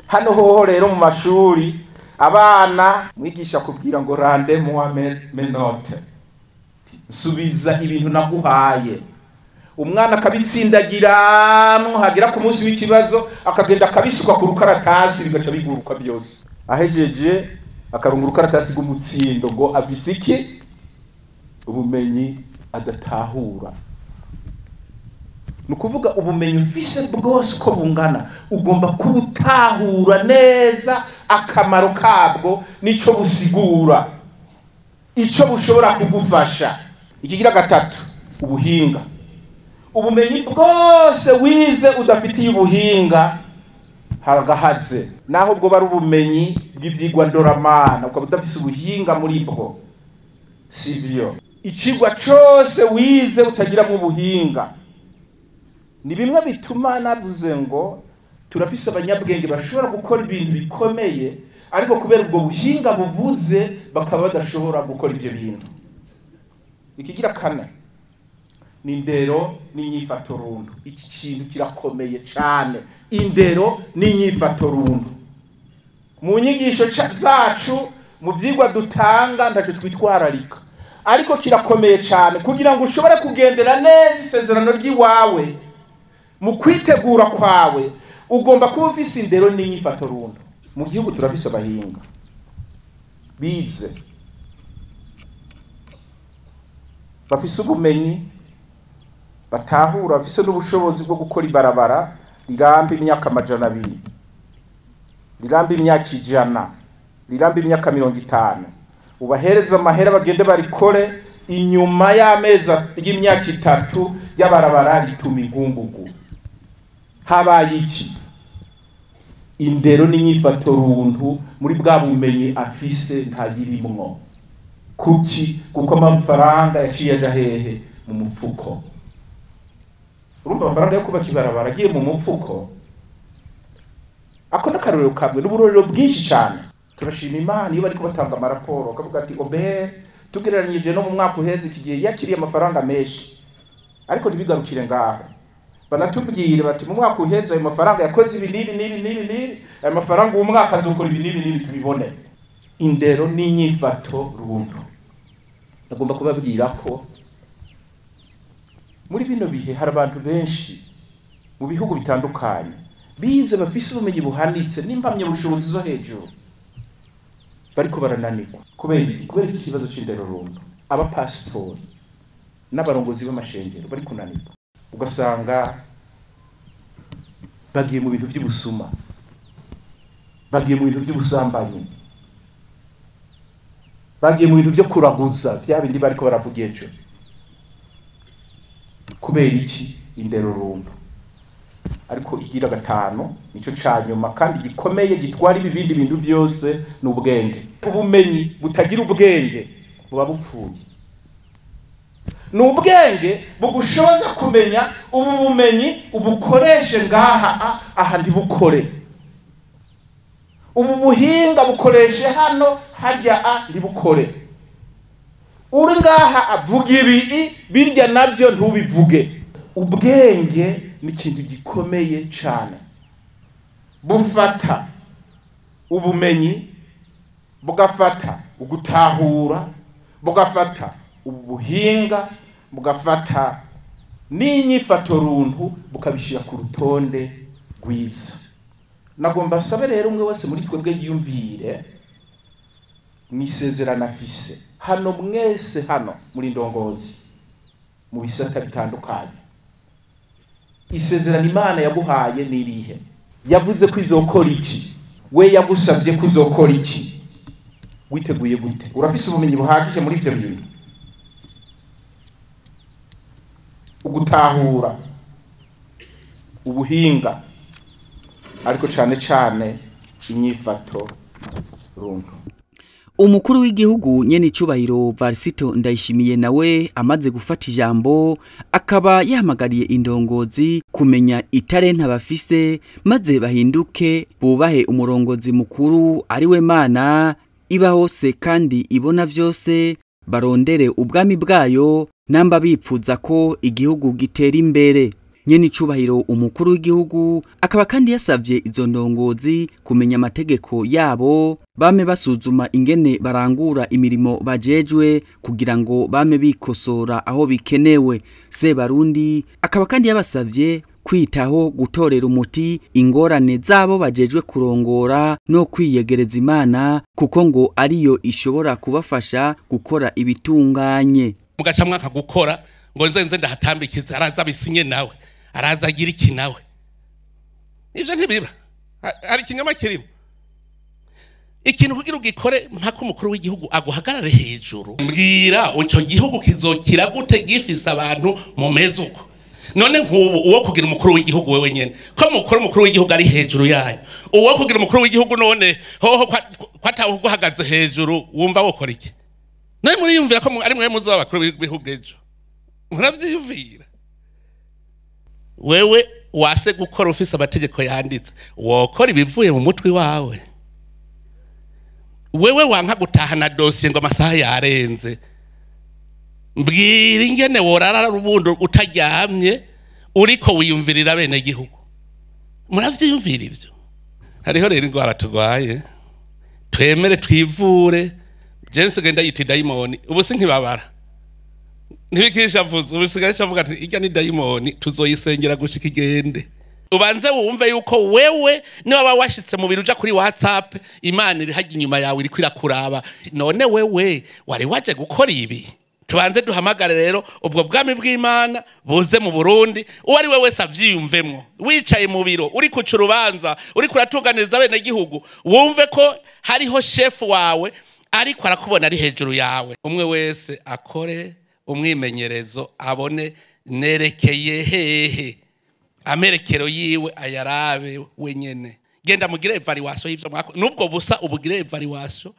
[SPEAKER 10] Hano hoho rero mu mashuri abana mwigisha kubwira ngo rande moi mes notes, nsubiza ibintu naguhaye. Umwana akabitsindagiramwo, hagera ku munsi w'ikibazo akagenda akabisuka ku rukaratasi bigaca biguruka byose. Ahejeje akarunga urukaratasi rw'umutsindo ngo afise iki? Ubumenyi adatahura. Ni ukuvuga ubumenyi ufise bwose uko bungana ugomba kubutahura neza, akamaro kabwo nico busigura, ico bushobora kugufasha. Ikigira gatatu, ubuhinga. Ubumenyi bwose wize udafitiye ubuhinga haragahaze. Naho ubwo bari ubumenyi bw'ivyigwa ndoramana ukaba udafise ubuhinga muri bwo, sivyo. Icigwa cose wize utagiramo ubuhinga
[SPEAKER 6] Ni bimwe bituma navuze ngo turafise abanyabwenge bashobora gukora ibintu bikomeye, ariko kubera ubwo buhinga bubuze bakaba badashobora gukora ivyo bintu. Ikigira kane ni indero n'inyifato rundu. Iki kintu kirakomeye cane, indero n'inyifato rundu. Mu nyigisho zacu, mu vyigwa dutanga, ntaco twitwararika, ariko kirakomeye cane kugira ngo ushobore kugendera neza isezerano ry'iwawe. Mu kwitegura kwawe ugomba kuba ufise indero n'inyifato rundu. Mu gihugu turafise abahinga bize, bafise ubumenyi, batahura, bafise n'ubushobozi bwo gukora ibarabara riramba imyaka 200, riramba imyaka 100, riramba imyaka 50. Ubahereza amahera bagende barikore, inyuma y'amezi y'imyaka 3 y'abarabara rituma inkungugu. Habaye iki? Indero n'inyifato runtu muri bwa bumenyi afise ntayirimwo. Kuki? Kuko amafaranga yaciye aja hehe? Mu mufuko. Urumva amafaranga yo kubaka ibarabara agiye mu mufuko. Ako n'akarorero kamwe n'uburorero bwinshi cyane. Turashima Imana iyo bariko batanga amaraporo bakavuga ati Obert tugereranyije no mu mwaka uheze iki gihe yakiriye amafaranga menshi, ariko ntibigarukire ngaho, banatubwire bati mu mwaka uheze ayo mafaranga yakoze ibi n'ibi n'ibi n'ibi n'ibi, ayo mafaranga uwo mwaka azokora ibi n'ibi n'ibi, tubibone. Indero n'inyifato runtu. Ndagomba kubabwira ko muri bino bihe hari abantu benshi mu bihugu bitandukanye bize, bafise ubumenyi buhanitse n'impamyabushobozi zo hejuru, bariko barananirwa. Kubera iki? Kubera iki kibazo c'indero runtu. Abapasitori n'abarongozi b'amashengero bari kunanirwa, ugasanga bagiye mu bintu vy'ubusuma, bagiye mu bintu vy'ubusambanyi, bagiye mu bintu vyo kuraguza vya bindi bariko baravuga ejo. Kubera iki? Indero runtu. Ariko igira gatanu, nico ca nyuma kandi gikomeye gitwara ibindi bintu vyose, ni ubwenge. Ubumenyi butagira ubwenge buba bupfuye. Ni ubwenge bugushoboza kumenya ubu bumenyi ubukoreshe ngaha, aha ntibukore. Ubu buhinga bukoreshe hano, harya a ntibukore. Uri ngaha avuga ibi, birya navyo ntubivuge. Ubwenge ni ikintu gikomeye cane. Bufata ubumenyi, bugafata ugutahura, bugafata ubuhinga, bugafata n'inyifato runtu, bukabishira ku rutonde rwiza. Nagomba sabe rero umwe wese muri twebwe yiyumvire mwisezerano afise. Hano mwese hano muri ndongozi mu bisata bitandukanye, isezerano Imana yaguhaye ni irihe? Yavuze ko izokora iki? We yagusavye ko uzokora iki? Witeguye gute? Urafise ubumenyi buhagije muri ivyo bintu? Ugutahura, ubuhinga, ariko cane cane inyifato runtu.
[SPEAKER 2] Umukuru w'igihugu nyene icubahiro Varisito Ndayishimiye nawe amaze gufata ijambo, akaba yahamagariye indongozi kumenya itarenta bafise, maze bahinduke bubahe umurongozi mukuru ariwe Mana iba hose kandi ibona vyose, barondere ubwami bwayo namba bipfuza ko igihugu gitera imbere. Nyene icubahiro umukuru w'igihugu akaba kandi yasavye izo ndongozi kumenya amategeko yabo, bame basuzuma ingene barangura imirimo bajejwe kugira ngo bame bikosora aho bikenewe. Sebarundi akaba kandi yabasavye kwitaho gutorera umuti ingorane zabo bajejwe kurongora no kwiyegereza Imana, kuko ngo ariyo ishobora kubafasha gukora ibitunganye.
[SPEAKER 7] Mugaca mwaka gukora ngo nze nze ndahatambikiza, araza bisinye nawe, araza agira iki nawe. Ivyo ntibiba, hari ikinyoma kirimo. Ikintu kugira ugikore mpaka umukuru w'igihugu aguhagarare hejuru. Mbwira ico gihugu kizokira gute gifise abantu mu meze uko? None nk'ubu uwo kugira umukuru w'igihugu wewe nyene, ko mukuru w'igihugu ari hejuru yayo, uwo kugira umukuru w'igihugu none hoho kwataho guhagaze hejuru, wumva wokora iki? None muriyumvira ko ari mwe muzoba abakuru b'igihugu ejo? Muravyiyumvira? Wewe wase gukora ufise amategeko yanditse, wokora ibivuye mu mutwe wawe. Wewe wanka gutahana dosiye ngo amasaha yarenze, mbwira ingene worara rubundo utaryamye uriko wiyumvirira bene gihugu. Muravyiyumvira ivyo? Hariho rero ingwara turwaye, twemere twivure. James genda yita dayimoni, ubu sinkibabara ntibikisha vuze, ubu sigaye avuga ati irya ni dayimoni tuzoyisengera gushika igende. Ubanze wumve yuko wewe niba washitse mu biro uja kuri WhatsApp, Imana iri hajya inyuma yawe iriko irakuraba. None wewe wari waje gukora ibi? Tubanze duhamagare rero ubwo bwami bw'Imana buze mu Burundi, uwo ari we wese avyiyumvemwo. Wicaye mu biro uri kuca urubanza, uri kuratunganiriza bene gihugu, wumve ko hariho chef wawe ariko arakubona ari hejuru yawe. Umwe wese akore umwimenyerezo, abone nerekeye hehe, amerekero yiwe ayarabe wenyene. Genda mugire evaluation y'ivyo mwako, nubwo busa ubugire evaluation,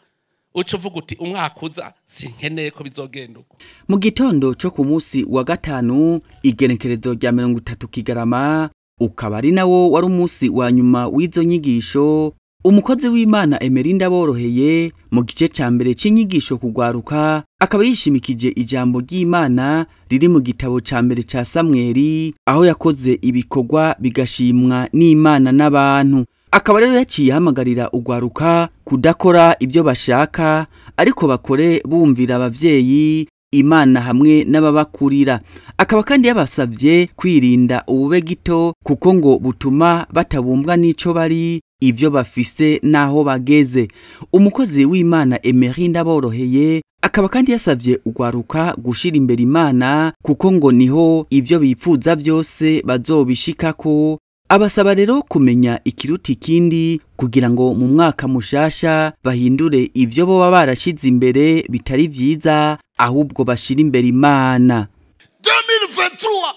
[SPEAKER 7] uca uvuga uti umwaka uza sinkeneye ko bizogenda uko.
[SPEAKER 2] Mu gitondo co ku munsi wa gatanu igenekerezo rya 30 Kigarama, ukaba ari nawo wari umunsi wa nyuma w'izo nyigisho, umukozi w'Imana Emerinda Boroheye mu gice ca mbere c'inyigisho kugwaruka akaba yishimikije ijambo ry'Imana riri mu gitabo ca mbere ca Samweli, aho yakoze ibikorwa bigashimwa n'Imana n'abantu. Akaba rero yaciye ahamagarira ugwaruka kudakora ibyo bashaka, ariko bakore bumvira abavyeyi, Imana hamwe n'ababakurira. Akaba kandi yabasavye kwirinda ubube gito, kuko ngo butuma batabumbwa n'ico bari, ivyo bafise naho bageze. Umukozi w'Imana Emerinda Boroheye akaba kandi yasavye ugwaruka gushira imbere Imana, kuko ngo niho ivyo bipfuza vyose bazobishikako. Abasaba rero kumenya ikiruta ikindi kugira ngo mu mwaka mushasha bahindure ivyo boba barashize imbere bitari vyiza, ahubwo bashira imbere Imana.
[SPEAKER 11] 2023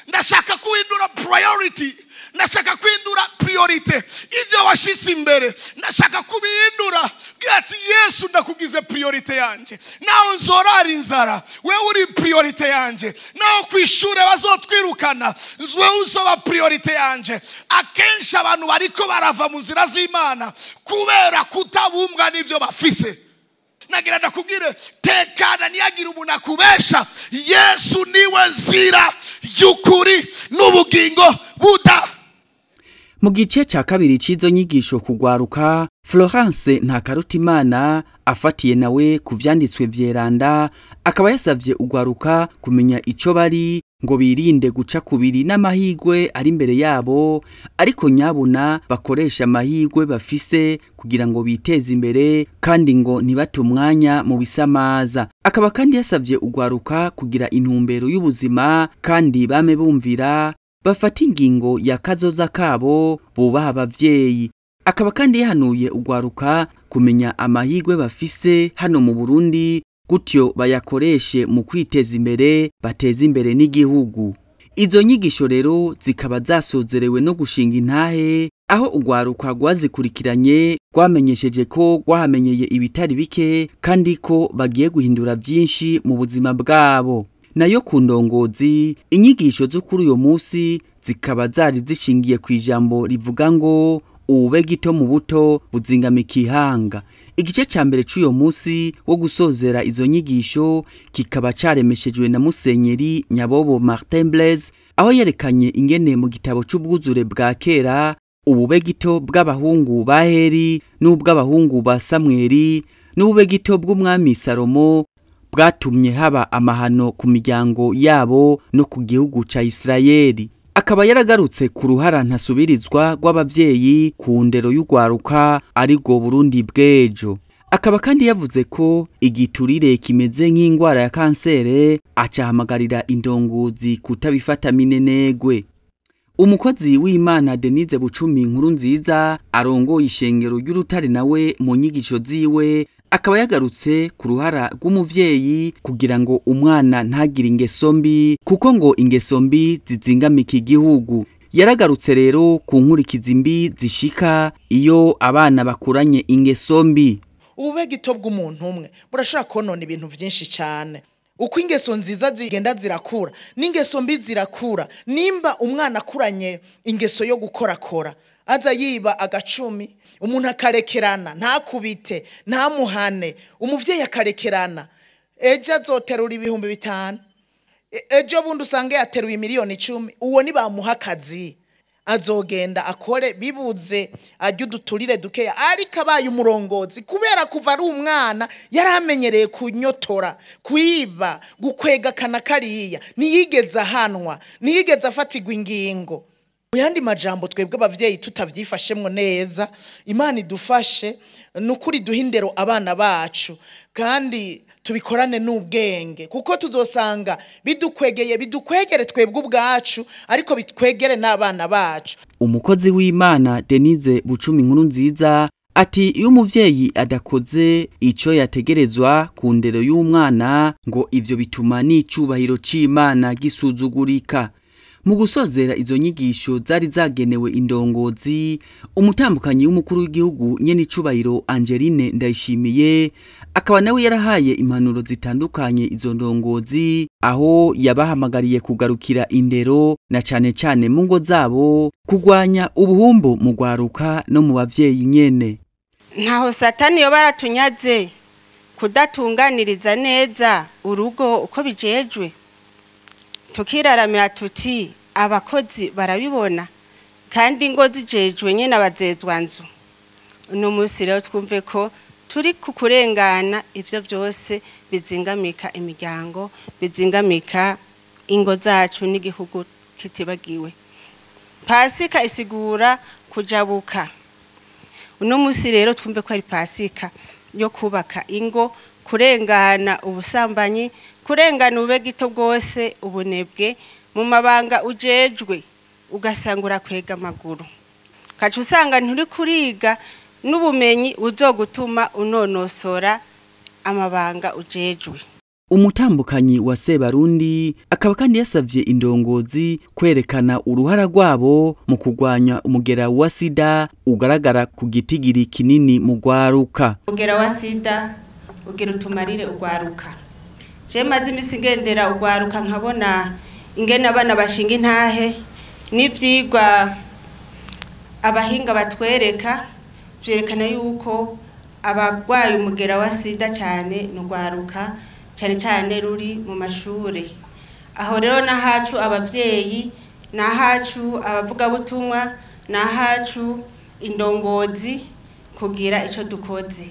[SPEAKER 11] ndashaka kuhindura priority, ndashaka kuhindura priorite. Ivyo washize imbere ndashaka kubihindura. Bwira ati Yesu ndakugize priorite yanje, naho nzorara inzara wewe uri priorite yanje, naho kwishure bazotwirukana wewe uzoba priorite yanje. Akenshi abantu bariko barava mu nzira z'Imana kubera kutabumbwa n'ivyo bafise. Nagira ndakubwire, tekana, ntiyagira umuntu akubesha. Yesu niwe nzira y'ukuri n'ubugingo buda.
[SPEAKER 2] Mu gice ca kabiri c'izo nyigisho kugwaruka, Florence Ntakarutimana afatiye nawe ku vyanditswe vyeranda, akaba yasavye ugwaruka kumenya ico bari ngo birinde guca kubiri n'amahigwe ari imbere yabo, ariko nyabuna bakoresha amahigwe bafise kugira ngo biteze imbere, kandi ngo ntibate umwanya mu bisamaza. Akaba kandi yasavye ugwaruka kugira intumbero y'ubuzima, kandi bame bumvira bafata ingingo ya kazoza kabo, bubaha abavyeyi. Akaba kandi yahanuye ugwaruka kumenya amahigwe bafise hano mu Burundi, gutyo bayakoreshe mu kwiteza imbere, bateze imbere n'igihugu. Izo nyigisho rero zikaba zasozerewe no gushinga intahe, aho ugwaruka rwazikurikiranye rwamenyesheje ko rwahamenyeye ibitari bike, kandi ko bagiye guhindura byinshi mu buzima bwabo. Nayo ku ndongozi, inyigisho zo kuri uyo munsi zikaba zari zishingiye ku ijambo rivuga ngo ube gito mu buto buzingamika ihanga. Igice ca mbere c'uyo munsi wo gusozera izo nyigisho kikaba caremeshejwe na Musenyeri Nyabobo Martin Blaise, aho yerekanye ingene mu gitabo c'ubwuzure bwa kera ubube gito bw'abahungu ba Heri n'ubw'abahungu ba Samweli n'ubube gito bw'umwami Salomo bwatumye haba amahano ku miryango yabo no ku gihugu ca Isirayeli. Akaba yaragarutse ku ruhara ntasubirizwa rw'abavyeyi ku ndero y'ugwaruka ari rwo Burundi bw'ejo. Akaba kandi yavuze ko igiturire kimeze nk'ingwara ya kansere, acahamagarira indongozi kutabifata minenegwe. Umukozi w'Imana Denise Bucumi Nkuru Nziza arongoye ishengero ry'Urutare nawe mu nyigisho ziwe akaba yagarutse ku ruhara rw'umuvyeyi kugira ngo umwana ntagire ingeso mbi, kuko ngo ingeso mbi zizingamika igihugu. Yaragarutse rero ku nkurikizi mbi zishika iyo abana bakuranye ingeso mbi.
[SPEAKER 12] Ubube gito bw'umuntu umwe burashobora konona ibintu byinshi cyane. Uko ingeso nziza zigenda zirakura n'ingeso mbi zirakura. Nimba umwana akuranye ingeso yo gukorakora, aza yiba agacumi, umuntu akarekerana, ntakubite, ntamuhane, umuvyeyi akarekerana, ejo azoterura 5000, ejo bundi usange yateruye 10,000,000. Uwo ni bamuha akazi azogenda akore bibuze ajye uduturire dukeya, ariko abaye umurongozi kubera kuva ari umwana yaramenyereye kunyotora, kwiba, gukwega kana kariya, ntiyigeze ahanwa, ntiyigeze afatirwa ingingo. Mu yandi majambo, twebwe abavyeyi tutavyifashemwo neza, Imana idufashe nukuri duhe indero abana bacu, kandi tubikorane n'ubwenge, kuko tuzosanga bidukwegeye, bidukwegere twebwe ubwacu, ariko bitwegere n'abana bacu.
[SPEAKER 2] Umukozi w'Imana Denise Bucumi Inkuru Nziza ati iyo umuvyeyi adakoze ico yategerezwa ku ndero y'umwana, ngo ivyo bituma n'icubahiro c'Imana gisuzugurika. Mu gusozera izo nyigisho zari zagenewe indongozi, umutambukanyi w'umukuru w'igihugu nyene icubahiro Angeline Ndayishimiye akaba nawe yarahaye impanuro zitandukanye izo ndongozi, aho yabahamagariye kugarukira indero na cane cane mu ngo zabo, kugwanya ubuhumbu mu gwaruka no mu bavyeyi nyene.
[SPEAKER 5] Ntaho Satani yo baratunyaze kudatunganiriza neza urugo uko bijejwe, tukiraramira tuti abakozi barabibona kandi ingo zijejwe nyene abazezwa nzu. Uno munsi rero twumve ko turi kukurengana ivyo byose bizingamika imiryango, bizingamika ingo zacu n'igihugu kitibagiwe. Pasika isigura kujabuka. Uno munsi rero twumve ko ari Pasika yo kubaka ingo, kurengana ubusambanyi, kurengana ube gito bwose, ubunebwe mu mabanga ujejwe, ugasanga urakwega amaguru, ukaca usanga nturi kuriga n'ubumenyi buzogutuma unonosora amabanga ujejwe.
[SPEAKER 2] Umutambukanyi wa Sebarundi akaba kandi yasavye indongozi kwerekana uruhara rwabo mu kugwanya umugera wa sida ugaragara ku gitigiri kinini mu gwaruka.
[SPEAKER 5] Umugera wa sida ugira utumarire ugwaruka. Je maze imisi ngendera ugwaruka nkabona ingene abana bashinga intahe n'ivyigwa abahinga batwereka vyerekana yuko abagwaye umugera wa sida cyane n'ugwaruka, cyane cyane ruri mu mashure. Aho rero nahacu abavyeyi, nahacu abavugabutumwa, nahacu indongozi kugira ico dukoze.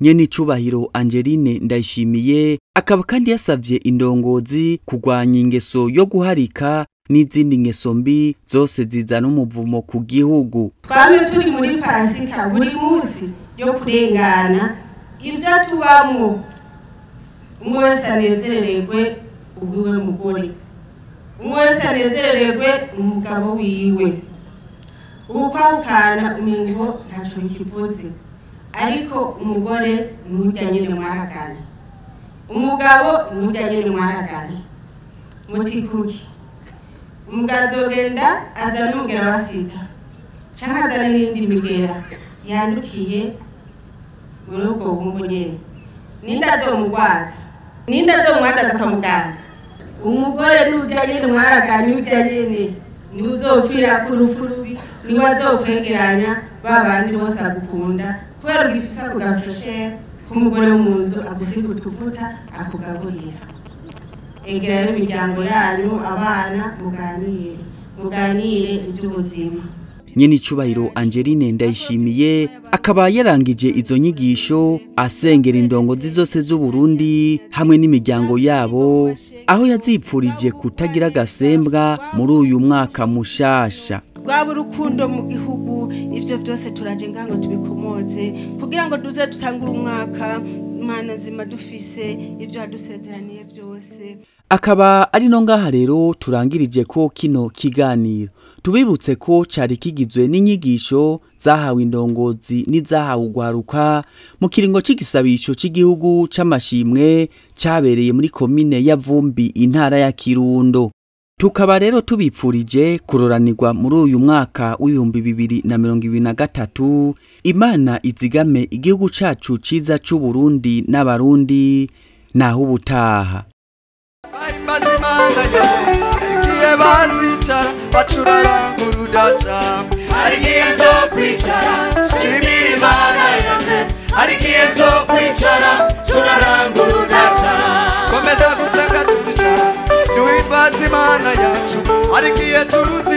[SPEAKER 2] Nyene icubahiro Angeline Ndayishimiye akaba kandi yasavye indongozi kugwanya ingeso yo guharika n'izindi ngeso mbi zose zizana umuvumo ku gihugu.
[SPEAKER 5] Twamye turi muri Pasika buri munsi yo kurengana ivyo tubamwo, umwe wese anezererwe uwiwe mugore, umwe wese anezererwe umugabo wiwe. Ukwahukana umengo ntaco bikivuze, ariko umugore nurya nyene mwaraganye, umugabo nurya nyene mwaraganye. Muti kuki umugabo azogenda azana umugera wa sida canke azana n'iyindi migera yandukiye muri ubwo buhumbu nyene? Ninde azomugwaza? Ninde azomwandaza kwa muganga? Umugore nurya nyene mwaraganye, urya nyene niwe uzopfira ku rupfu rubi, niwe azokwegeranya ba bandi bose agukunda, kubera ugifise ako gafreshere k'umugore wo mu nzu agusiga utuvuta akugaburira. Egera n'imiryango yanyu, abana, muganire, muganire iby'ubuzima.
[SPEAKER 2] Nyene icubahiro Angeline Ndayishimiye akaba yarangije izo nyigisho asengera indongozi zose z'u Burundi hamwe n'imiryango yabo, aho yazipfurije kutagira agasembwa muri uyu mwaka mushasha.
[SPEAKER 5] Rwaba urukundo mu gihugu, ivyo byose turaje ngango tubikomoze kugira ngo duze dutangure umwaka Imana nzima dufise ivyo yadusezeraniye byose.
[SPEAKER 2] Akaba ari no ngaha rero turangirije ko kino kiganiro. Tubibutse ko cari kigizwe n'inyigisho zahawe indongozi n'izahawe ugwaruka mu kiringo c'igisabisho c'igihugu c'amashimwe cabereye muri komine ya Vumbi intara ya Kirundo. Tukaba rero tubipfurije kuroranirwa muri uyu mwaka w'2023. Imana izigame igihugu cacu ciza c'u Burundi n'abarundi, naho ubutaha.
[SPEAKER 13] Bahimbaza Imana yawe. Hari igihe bazicara bacuraranga urudaca. Hari igihe nzokwicara nshimira Imana yanjye. Hari igihe nzokwicara ncuraranga urudaca. Komeza gusenga tuzicara duhimbaza Imana yacu. Hari igihe tuzi